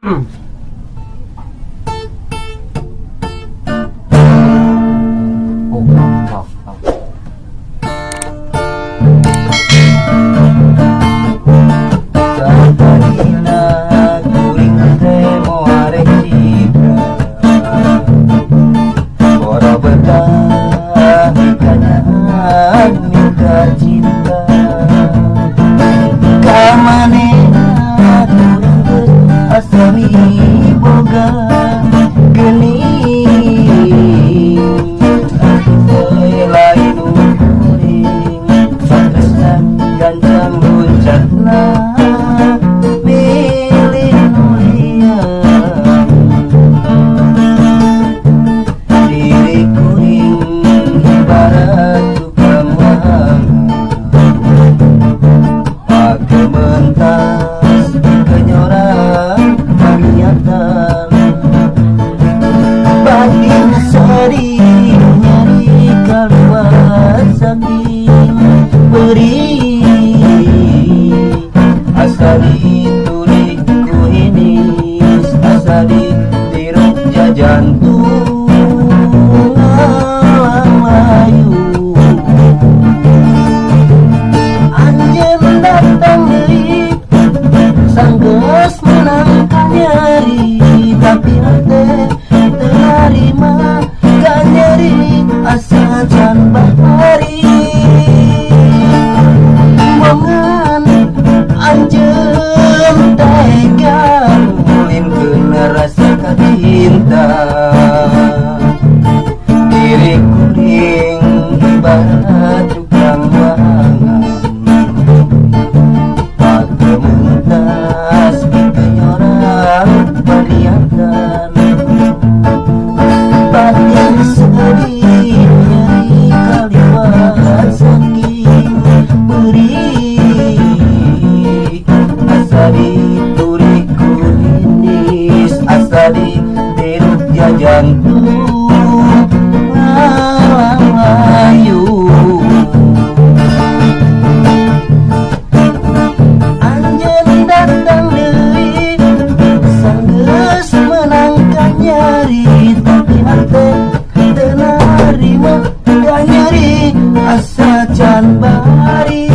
Oh, oh, oh. Satadina kuring teh moal rek citra, boro betah dikanyahan minta cinta. Ka manehna kuring geus asa miboga geuning, teh lain kuring satresna gancang luncatna milih nu lian. Diri kuring ibarat tukang wahangan, pake mentas kenyoran paniatan. Batin sedih nyeri keluar saking perih, asa diturik ku hinis, asa ditiruk jajantung ngalang layu. Anjeun datang deui sanggeus meunang kanyeri, tapi hate teu narima kanyeri asa can bahari. Bongan anjeun tega ngulinkeun rasa kacinta. Diri kuring ibarat tukang wahangan, pake mentas pikenyoran paniatan. Batin sedih nyeri kaliwat saking perih, asa diturik ku hinis, asa ditiruk jajantung ngalang layu. Anjeun datang deui sanggeus meunang kanyeri, tapi hate teu narima kanyeri asa can bari.